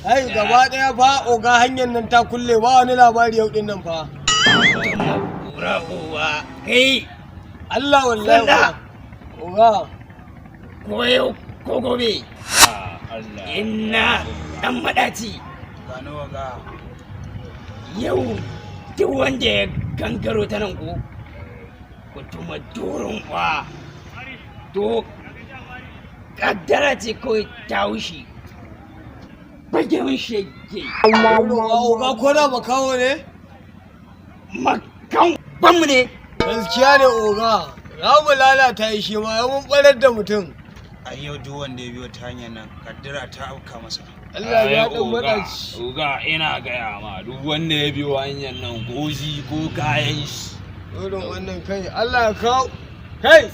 Ai gaba daya fa oga, hanyar nan ta kulle, ba wani labari yau din nan fa. Rabuwa kai. Allah wallahi. Sanda. Oga. Ko yau ko gobe, inna dan madaci. Gano ga. Yau duk wanda ya gangaro ta nan ko ku tuma doron kwa, to kaddara ce kawai ta wushi bage mun shege. Oga, ko da makaho ne? Makan banmu ne. Gaskiya ne oga, za mu lalata shi ma ya mun barar da mutum. A yau duk wanda ya biyo ta hanyar nan, kaddara ta afka masa. Allah ya dan Oga, madaci. Oga, ina gaya ma, duk wanda ya biyo hanyar nan, ko shi ko kayan shi. Irin wannan kai, Allah ya kawo kai,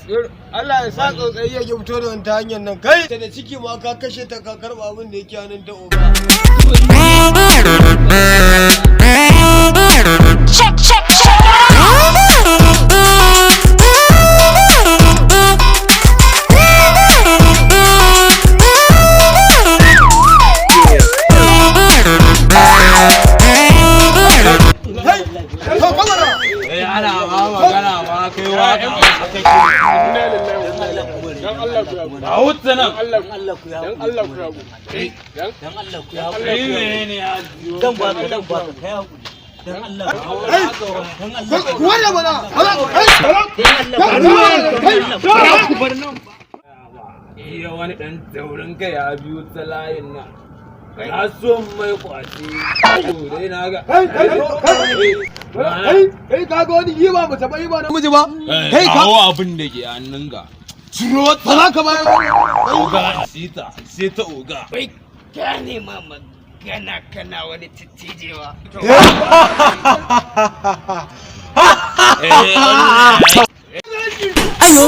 Allah ya sa tsautsayi ya fito da wata hanyar nan, kai ta da ciki ma ka kashe ta, ka karba abin da yake hannun ta oga. Check, check, check it out. Kai to kamara. Eh, ana ma magana ma kai waka. Dan Allah ku yabu. A wuce nan. Dan Allah ku yabu. Dan Dan Allah ku ya Kai menene ya biyo? Dan ba ka, dan ba ka, kai hakuri. Dan Allah ku, dan Allah. Ku wanda mana kai. Dan Allah ku. Kai. Ku bar nan ba. Iya, wani dan taurin kai ya biyo ta layin nan. Na so mai kwace. To dai na ga. Kai kai kai kai kai, ka ga wani yi ba mu taba yi ba namiji ba. Kai ka Kawo abin da ke hannunka. Ciro ba za ka bayar. Oga, sita, sita oga. Wai ka nema magana kana wani tittijewa. Eh, wannan Ayo.